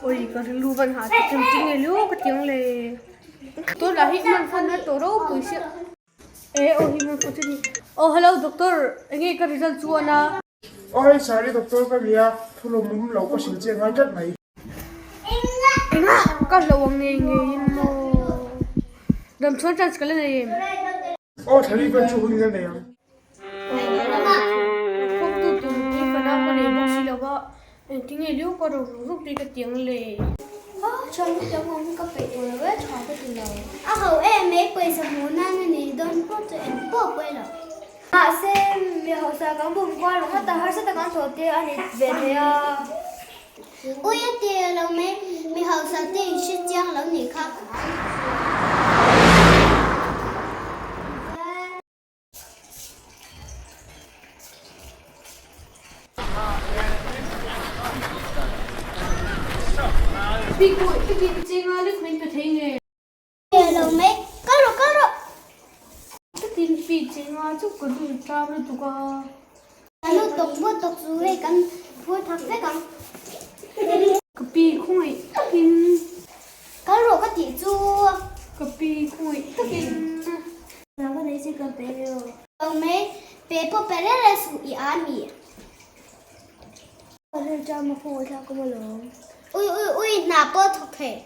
Oi ka rilru van ha chu tum tinge liu ka tiang le. Tun lah hi man phone a to ropui sia. E aw hi man phone chu ni. Aw hello doctor enge ka result chu a na. Aw hei sari doctor ka nia thu lawmawm lo ka hrilh che ngai tlat mai. Enga ka hlauh ang ngei ngeiin maw. Damchhuan chance ka la nei em? Aw thla ri vel chu hun la nei ang. Khawmtu tur hi fana ka nei bawk si lo va, engtinge liu ka ro ruk ruk tih ka ti ang le. A tha lu tam ang ka peih tawh lo e, tha ka ti lo. A ho em mai, pawisa hmuh nan a nei dawn pawh chu eng pawh pawi lo. Mahse, mi hausa kan bum kual lo ngawt a, harsa tak an thawh te a ni ve thei a. Ui a ti lo mai, mi hausa te in hre chiang lo nih kha. Lo mai, kal rawh kal rawh. Ka tin pi chenga chu ka duh tlam lutuk a. Ka lu tawk buat tawk chu hei kan phur thak vek ang. Ka pi khawngaih takin. Kal rawh ka tih chu. Ka pi khawngaih takin. Ka nei che ka pe ro. Lo mai, pe pawh pe reng reng suh i a mi. Ka rilru chang a khawngaih thlak awm alawm. Ui ui ui hna pawh thawk thei.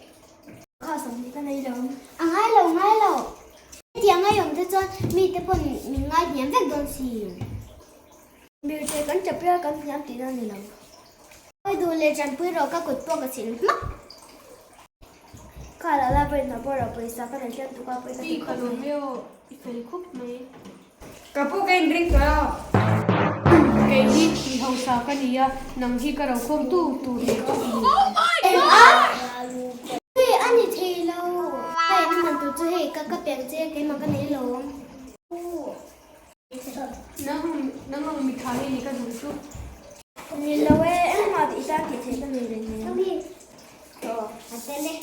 Kha sawmhnih ka nei lo. A ngai lo ngai lo. Hetiang a awm te chuan mite pawn min ngai hniam vek dawn si. Mirte kan chapia kan hniam tihna a ni lo. Awi duh leh tanpui rawh ka kut pawh ka chhilh hmak. Kha lah la pawhin hna pawh ro pawisa ka nei hliam tuk a pawi ka ti khawp mai. I fel khawp mai. Ka pu ka inring tawh a. Kei hi mi hausa ka ni a, nang hi ka rokhawm tu tur leh chu i ni. Eng a? Hei a ni thei lo. Hei a man tur chu hei ka ka piang che keimah ka nei lawm. Nang nang ang mitha hi ni ka duh chu. Ni lo e, engmah tih tan tih theih ka nei reng nen. Aw, a tel e.